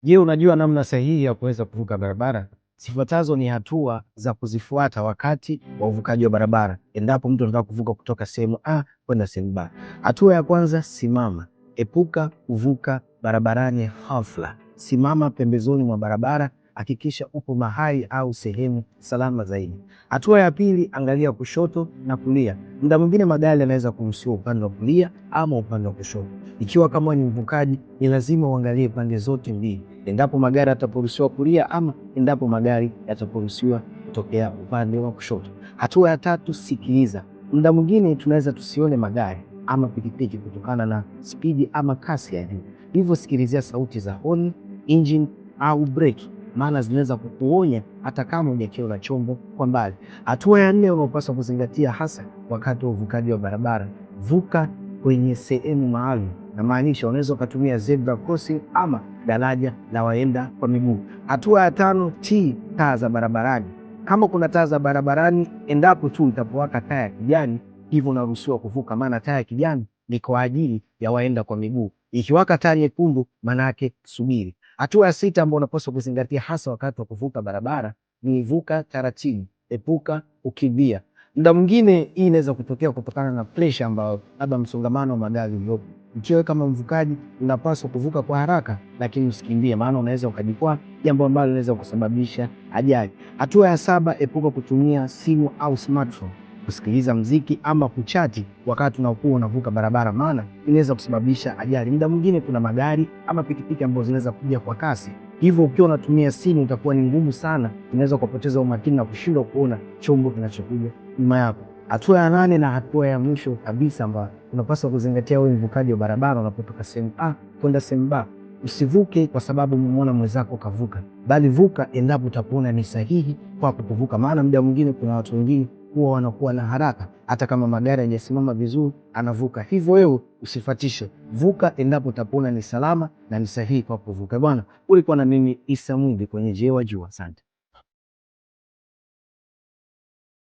Je, unajua namna sahihi ya kuweza kuvuka barabara? Zifuatazo ni hatua za kuzifuata wakati wa uvukaji wa barabara, endapo mtu anataka kuvuka kutoka sehemu A kwenda sehemu B. Hatua ya kwanza, simama. Epuka kuvuka barabarani ghafla. Simama pembezoni mwa barabara, hakikisha upo mahali au sehemu salama zaidi. Hatua ya pili, angalia kushoto na kulia. Muda mwingine magari yanaweza kuruhusiwa upande wa kulia ama upande wa kushoto. Ikiwa kama ni mvukaji, ni lazima uangalie pande zote mbili, endapo magari yataporuhusiwa kulia ama endapo magari yataporuhusiwa kutokea upande wa kushoto. Hatua ya tatu, sikiliza. Muda mwingine tunaweza tusione magari ama pikipiki kutokana na spidi ama kasi ya juu, hivyo sikilizia sauti za honi, engine au breki, maana zinaweza kukuonya hata kama hujakiona chombo kwa mbali. Hatua ya nne unaopaswa kuzingatia hasa wakati wa uvukaji wa barabara, vuka kwenye sehemu maalum, na maanisha unaweza ukatumia zebra crossing ama daraja la waenda kwa miguu. Hatua ya tano, tii taa za barabarani. Kama kuna taa za barabarani, endapo tu itapowaka taa ya kijani, hivyo unaruhusiwa kuvuka, maana taa ya kijani ni kwa ajili ya waenda kwa miguu. Ikiwaka taa nyekundu, maana yake subiri. Hatua ya sita ambayo unapaswa kuzingatia hasa wakati wa kuvuka barabara ni vuka taratibu, epuka kukimbia. Muda mwingine hii inaweza kutokea kutokana na pressure ambayo labda msongamano wa magari uliopo. Ikiwa kama mvukaji unapaswa kuvuka kwa haraka, lakini usikimbie, maana unaweza ukajikwaa, jambo ambalo linaweza kusababisha ajali. Hatua ya saba, epuka kutumia simu au smartphone kusikiliza mziki ama kuchati wakati unakuwa unavuka barabara, maana inaweza kusababisha ajali. Muda mwingine kuna magari ama pikipiki ambazo zinaweza kuja kwa kasi, hivyo ukiwa unatumia simu itakuwa ni ngumu sana, unaweza kupoteza umakini na kushindwa kuona chombo kinachokuja nyuma yako. Hatua ya nane na hatua ya mwisho kabisa ambayo unapaswa kuzingatia wewe mvukaji wa barabara unapotoka sehemu A kwenda sehemu B, usivuke kwa sababu umemwona mwenzako kavuka, bali vuka endapo utakuona ni sahihi kwako kuvuka, maana muda mwingine kuna watu wengine huwa wanakuwa na haraka, hata kama magari hayajasimama vizuri anavuka. Hivyo wewe usifatishe, vuka endapo utapona ni salama na ni sahihi kwa kuvuka. Bwana, ulikuwa na mimi Issa Mwimbi kwenye Je Wajua. Asante.